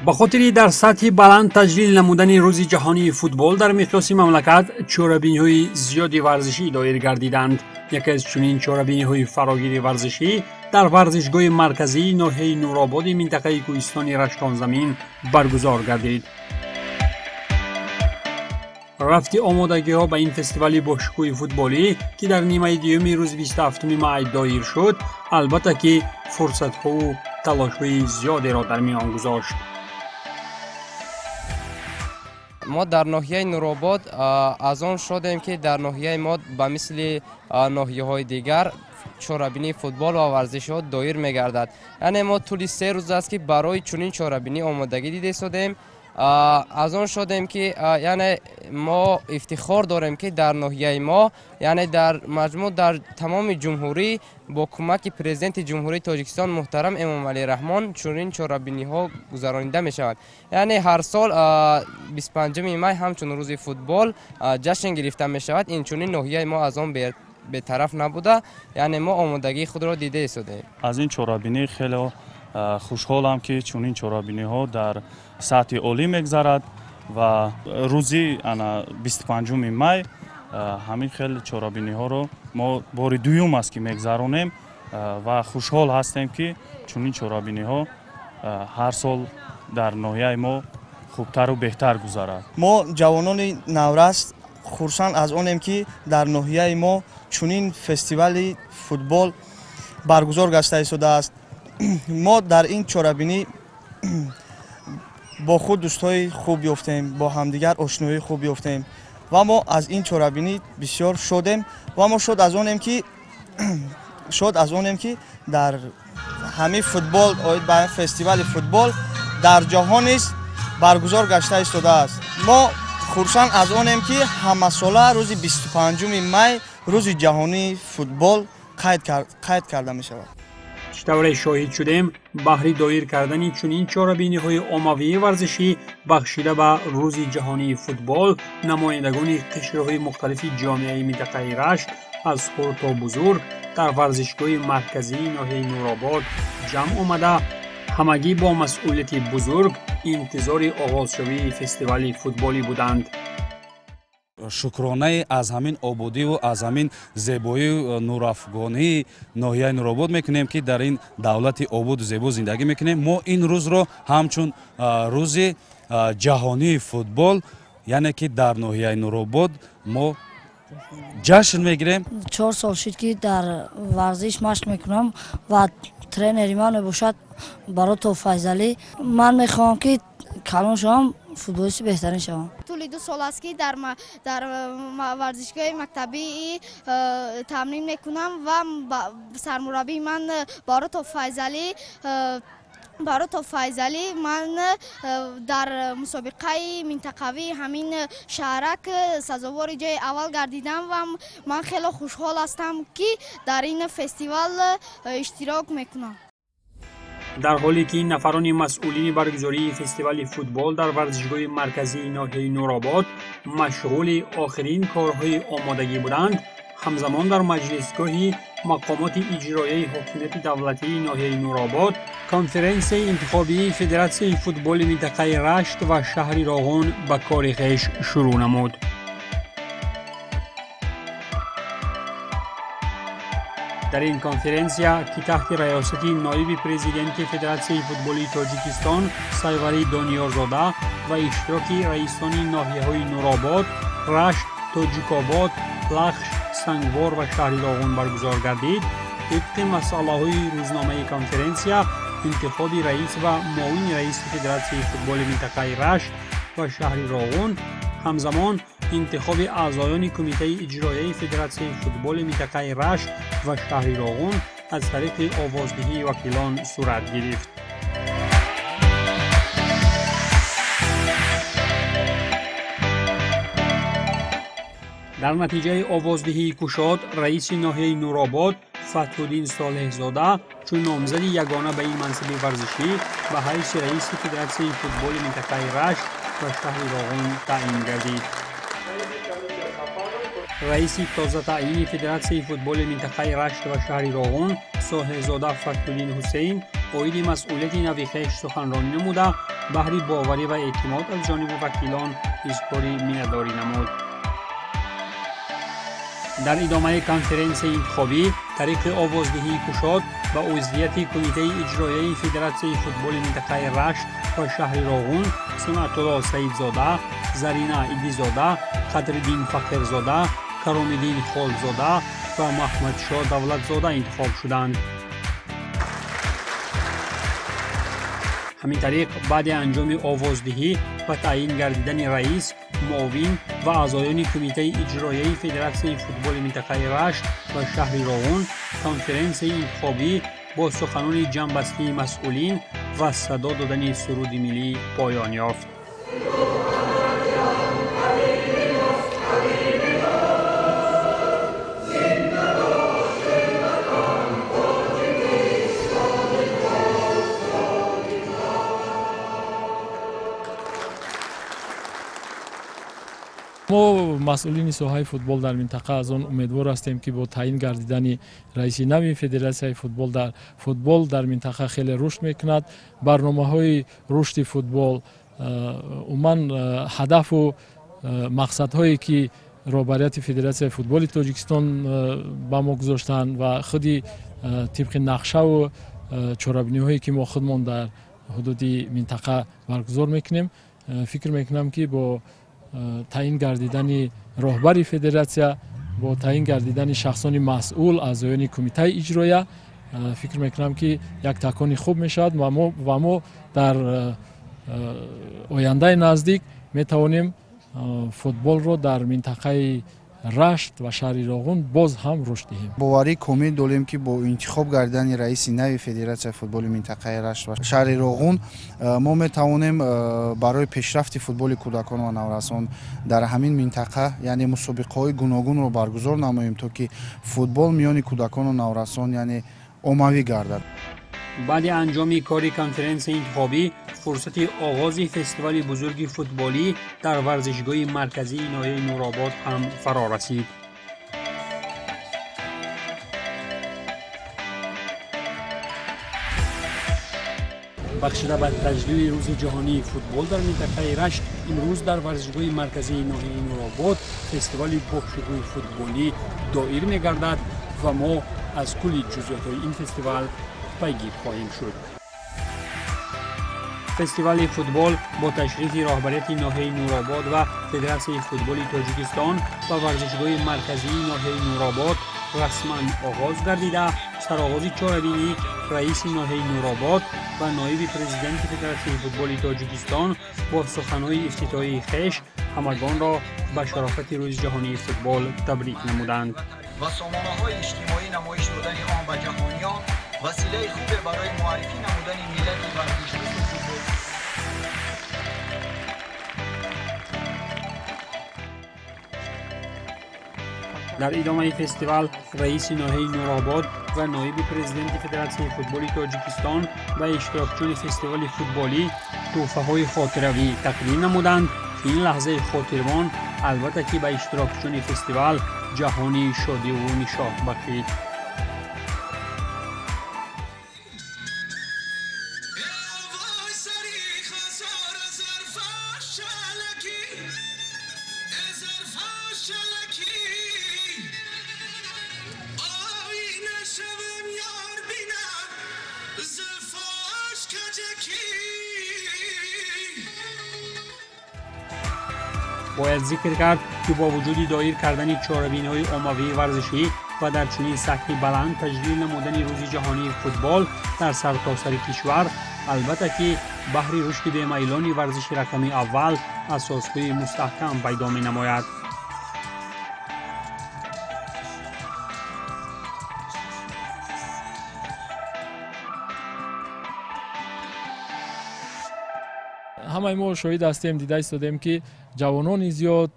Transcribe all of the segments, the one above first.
Ба хотири дар сатҳи баланд таҷлил намудани рӯзи ҷаҳонии футбол дар миқёси мамлакат чорабиниҳои зиёди варзишӣ доир гардиданд. Яке аз чунин чорабиниҳои фарогири варзишӣ дар варзишгоҳи марказии ноҳияи Нурободи минтақаи кӯҳистони Раштонзамин баргузор гардид. Рафти омодагиҳо ба ин фестивали бошукӯҳи футболӣ, ки дар нимаи дуюми рӯзи 27 май доир шуд, албатта ки фурсатҳову талошҳои зиёдеро дар миён гузошт. Мо дар ноҳияи Нуробод аз он шодем, ки дар ноҳияи мо ба мисли ноҳияҳои дигар чорабинии футбол ва варзишҳо доир мегардад. Яъне мо тӯли 3 рӯз аст, ки барои чунин чорабинӣ омодагӣ дида истодем. Аз он шодем, ки яъне мо ифтихор дорем, ки дар ноҳияи мо, яъне дар маҷмӯъ дар тамоми ҷумҳурӣ бо кӯмаки президенти Ҷумҳурии Тоҷикистон муҳтарам Эмомалӣ Раҳмон чунин чорабиниҳо гузаронида мешаванд. Яъне ҳар сол 25 май ҳамчун рӯзи футбол ҷашн гирифта мешавад. Инчунин ноҳияи мо аз он бетараф набуда, яъне мо омодагии худро дида истодаем. Аз ин чорабинӣ хеле хушҳолам, ки чунин чорабиниҳо дар сатҳи олӣ мегзарад ва рӯзи 25 май ҳамин хел чорабиниҳоро мо бори дуюм аст, ки мегзаронем ва хушҳол ҳастем, ки чунин чорабиниҳо ҳар сол дар ноҳияи мо хубтару беҳтар гузарад. Мо ҷавонони наврас хурсанд аз онем, ки дар ноҳияи мо чунин фестивали футбол баргузор гашта истодааст. Мо дар ин чорабинӣ бо худ дӯстҳои хуб ёфтем, бо ҳамдигар ошноии хуб ёфтем ва мо аз ин чорабинӣ бисёр шодем ва мо шод аз онем, ки дар ҳамин футбол оид ба фестивали футбол дар ҷаҳон низ баргузор гашта истодааст. Мо хурсанд аз онем, ки ҳамасола рӯзи 25 май рӯзи ҷаҳонии футбол қайд карда мешавад. Чӣ тавре шоҳид шудем, баҳри доир кардани чунин чорабиниҳои оммавии варзишӣ бахшида ба рӯзи ҷаҳонии футбол намояндагони қишрҳои мухталифи ҷомеаи минтақаи Рашт аз хурд то бузург дар варзишгоҳи марказии ноҳияи Нуробод ҷамъ омада, ҳамагӣ бо масъулияти бузург интизори оғозшавии фестивали футболӣ буданд. Шукронаи аз ҳамин ободиву аз ҳамин зебоию нурафгонии ноҳияи Нуробод мекунем, ки дар ин давлати ободу зебо зиндагӣ мекунем. Мо ин рӯзро ҳамчун рӯзи ҷаҳонии футбол, яъне ки дар ноҳияи Нуробод мо ҷашн мегирем. 4 сол шуд, ки дар варзиш машқ мекунам ва тренери ман мебошад Баротов Файзалӣ. Ман мехоҳам, ки калон шавам, футболисти беҳтарин шавам. Тӯли 2 сол аст, ки дар варзишгоҳи мактабӣ тамрин мекунам ва сармураббии ман Баротов Файзалӣ. Ман дар мусобиқаи минтақавии ҳамин шаҳрак сазовори ҷои аввал гардидам ва ман хеле хушҳол ҳастам, ки дар ин фестивал иштирок мекунам. Дар ҳоле ки нафарони масъулини баргузории фестивали футбол дар варзишгоҳи марказии ноҳияи Нуробод машғули охирин корҳои омодагӣ буданд, ҳамзамон дар маҷлисгоҳи мақомоти иҷроияи ҳокимияти давлатии ноҳияи Нуробод конференсияи интихобии Федератсияи футболи минтақаи Рашт ва шаҳри Роғун ба кори хеш шурӯъ намуд. Дар ин конференсия, ки таҳти раёсати ноиби президенти Федератсияи футболи Тоҷикистон Сайварӣ Дониёрзода ва иштироки раисони ноҳияҳои Нуробод, Рашт, Тоҷикобод, Лахш, Сангвор ва шаҳри Роғун баргузор гардид, тибқи масъалаҳои рӯзномаи конференсия интихоби раис ва муовини раиси Федератсияи футболи минтақаи Рашт ва шаҳри Роғун, ҳамзамон интихоби аъзоёни кумитаи иҷроияи Федератсияи футболи минтақаи Рашт ва шаҳри Роғун аз тариқи овоздиҳии вакилон сурат гирифт. Дар натиҷаи овоздиҳии кушод раиси ноҳияи Нуробод Фатҳуддин Солеҳзода чун номзади ягона ба ин мансаби варзишӣ ба ҳайси раиси Федератсияи футболи минтақаи Рашт ва шаҳри Роғун таъин гардид. Раиси тозатаъини Федератсияи футболи минтақаи Рашт ва шаҳри Роғун Солеҳзода Фатҳуддин Ҳусейн оиди масъулияти нави хеш суханронӣ намуда, баҳри боварӣ ва эътимод аз ҷониби вакилон изҳори миннатдорӣ намуд. Дар идомаи конференсияи интихобӣ тариқи овоздиҳии кушод ба узвияти Кумитаи иҷроияи Федератсияи футболи минтақаи Рашт ва шаҳри Роғун Сунъатулло Саидзода, Зарина Идизода, Қадриддин Фақирзода, Каромиддин Холзода ва Маҳмадшоҳ Давлатзода интихоб шуданд. Ҳамин тариқ, баъди анҷоми овоздиҳӣ ва таъин гардидани раис, муовин ва аъзоёни Кумитаи иҷроияи Федератсияи футболи минтақаи Рашт ва шаҳри Роғун, конференсияи интихобӣ бо суханони ҷамъбастии масъулин ва садо додани суруди миллӣ поён ёфт. Мо масъулини соҳаи футбол дар минтақа аз он умедвор ҳастем, ки бо таъин гардидани раиси нави Федератсияи футбол дар минтақа хеле рушд мекунад. Барномаҳои рушди футбол, умуман ҳадафу мақсадҳое ки роҳбарияти Федератсияи футболи Тоҷикистон ба мо гузоштанд ва худи тибқи нақшаву чорабиниҳое ки мо худмон дар ҳудуди минтақа баргузор мекунем, фикр мекунам, ки бо таъин гардидани роҳбари федератсия, бо таъин гардидани шахсони масъул, аъзоёни кумитаи иҷроя, фикр мекунам, ки як такони хуб мешавад ва мо дар ояндаи наздик метавонем футболро дар минтақаи Рашт ва шаҳри Роғун боз ҳам рушд диҳем. Боварӣ комил дорем, ки бо интихоб гардидани раиси нави Федератсияи футболи минтақаи Рашт ва шаҳри Роғун мо метавонем барои пешрафти футболи кӯдакон ва наврасон дар ҳамин минтақа, яъне мусобиқаҳои гуногунро баргузор намоем, то ки футбол миёни кӯдакону наврасон, яъне оммавӣ гардад. Баъди анҷоми кори конференсияи интихобӣ фурсати оғози фестивали бузурги футболӣ дар варзишгоҳи марказии ноҳияи Нуробод ҳам фаро расид. Бахшида ба таҷлили Рӯзи ҷаҳонии футбол дар минтақаи Рашт, имрӯз дар варзишгоҳи марказии ноҳияи Нуробод фестивали бошукӯҳи футболӣ доир мегардад ва мо аз кулли ҷузъиётҳои ин фестивал пайгир хоҳем шуд. Фестивали футбол бо ташрифи роҳбарияти ноҳияи Нуробод ва Федератсияи футболи Тоҷикистон ба варзишгоҳи марказии ноҳияи Нуробод расман оғоз гардида, сароғози чорабинӣ раиси ноҳияи Нуробод ва ноиби президенти Федератсияи футболи Тоҷикистон бо суханҳои ифтитоҳии хеш ҳамагонро ба шарофати Рӯзи ҷаҳонии футбол табрик намуданд. Ва сомонаҳои иҷтимоӣ намоиш додани он ба ҷаҳониён василаи хубе барои муаррифӣ намудани миллати варзишдӯсту футбол. Дар идомаи фестивал раиси ноҳияи Нуробод ва ноиби президенти Федератсияи футболи Тоҷикистон ба иштирокчиёни фестивали футболӣ тӯҳфаҳои хотиравӣ тақдим намуданд, ки ин лаҳзаи хотирмон албатта ки ба иштирокчиёни фестивал ҷаҳони шодиву нишот бахшид. Бояд зикр кард, ки бо вуҷуди доир кардани чорабиниҳои оммавии варзишӣ ва дар чунин сатҳи баланд таҷлил намудани Рӯзи ҷаҳонии футбол дар сартосари кишвар, албатта ки баҳри рушди бемайлони варзиши рақами аввал асосҳои мустаҳкам пайдо менамояд. Ҳамаи мо шоҳид ҳастем, дида истодем, ки ҷавонони зиёд,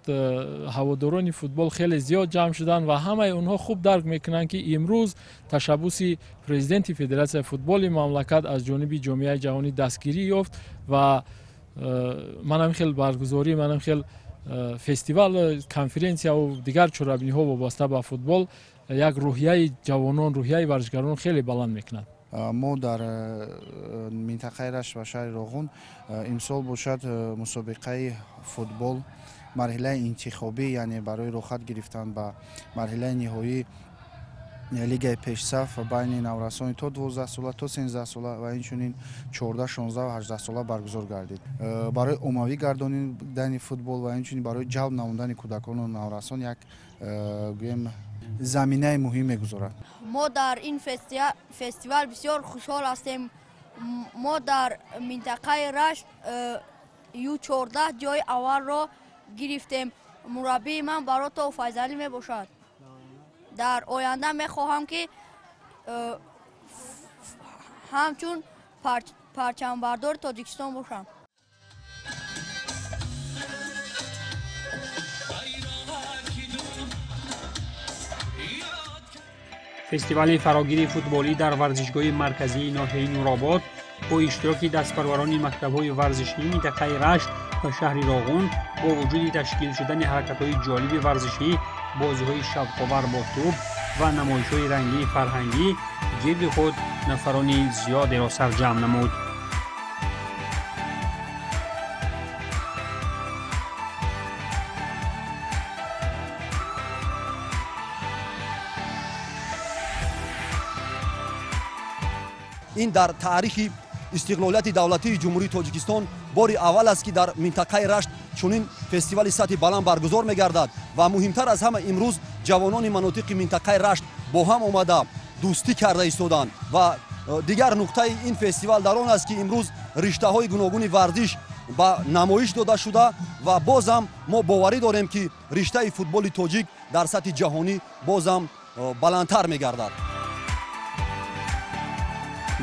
ҳаводорони футбол хеле зиёд ҷамъ шуданд ва ҳамаи онҳо хуб дарк мекунанд, ки имрӯз ташаббуси президенти Федератсияи футболи мамлакат аз ҷониби ҷомеаи ҷаҳонӣ дастгирӣ ёфт ва манам хел баргузорӣ, манам хел фестивал, конференсияву дигар чорабиниҳо вобаста ба футбол як рӯҳияи ҷавонон, рӯҳияи варзишгарон хеле баланд мекунад. Мо дар минтақаи Рашт ва шаҳри Роғун имсол бошад мусобиқаи футбол марҳилаи интихобӣ, яъне барои роҳхат гирифтан ба марҳилаи ниҳоии лигаи пешсаф байни наврасони то 12 сола, то 13 сола ва инчунин 14, 16 ва 18 сола баргузор гардид. Барои оммавӣ гардонидани футбол ва инчунин барои ҷалб намудани кӯдакону наврасон як гӯем заминаи муҳим мегузорад. Мо дар ин фестивал бисёр хушҳол ҳастем. Мо дар минтақаи Рашт Ю14 ҷои аввалро гирифтем. Мураббии ман Баротов Файзалӣ мебошад. Дар оянда мехоҳам, ки ҳамчун парчамбардори Тоҷикистон бошам. Фестивали фарогири футболӣ дар варзишгоҳи марказии ноҳияи Нуробод бо иштироки дастпарварони мактабҳои варзишии минтақаи Рашт ва шаҳри Роғун бо вуҷуди ташкил шудани ҳаракатҳои ҷолиби варзишӣ, бозиҳои шавқовар бо тӯб ва намоишҳои рангини фарҳангӣ гирди худ нафарони зиёдеро сарҷамъ намуд. Ин дар таърихи истиқлолияти давлатии Ҷумҳурии Тоҷикистон бори аввал аст, ки дар минтақаи Рашт чунин фестивали сатҳи баланд баргузор мегардад ва муҳимтар аз ҳама имрӯз ҷавонони манотиқи минтақаи Рашт бо ҳам омада дӯстӣ карда истоданд. Ва дигар нуқтаи ин фестивал дар он аст, ки имрӯз риштаҳои гуногуни варзиш ба намоиш дода шуда ва бозам мо боварӣ дорем, ки риштаи футболи тоҷик дар сатҳи ҷаҳонӣ бозам баландтар мегардад.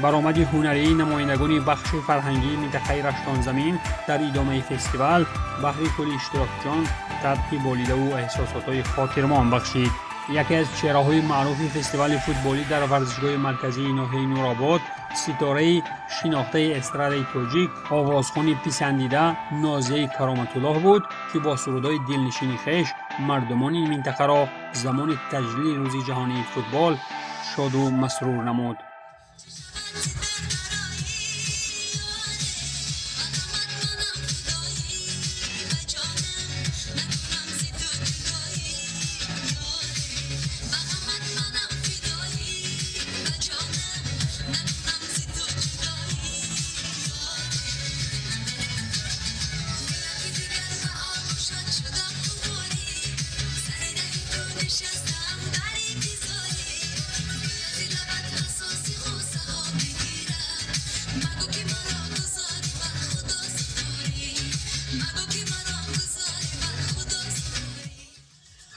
Баромади ҳунарии намояндагони бахши фарҳангии минтақаи Раштонзамин дар идомаи фестивал баҳри кулли иштирокчиён табъи болидаву эҳсосотҳои хотирмон бахшид. Яке аз чеҳраҳои маъруфи фестивали футболӣ дар варзишгоҳи марказии ноҳияи Нуробод, ситораи шинохтаи эстрадаи тоҷик, овозхони писандида Нозияи Кароматуллоҳ буд, ки бо сурудҳои дилнишини хеш мардумони ин минтақаро замони таҷлили Рӯзи ҷаҳонии футбол шоду масрур намуд.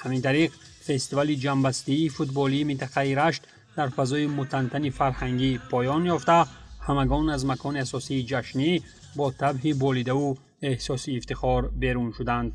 Ҳамин тариқ фестивали ҷамъбастии футболии минтақаи Рашт дар фазои мутантани фарҳангӣ поён ёфта, ҳамагон аз макони асосии ҷашнӣ бо табъи болидаву эҳсоси ифтихор берун шуданд.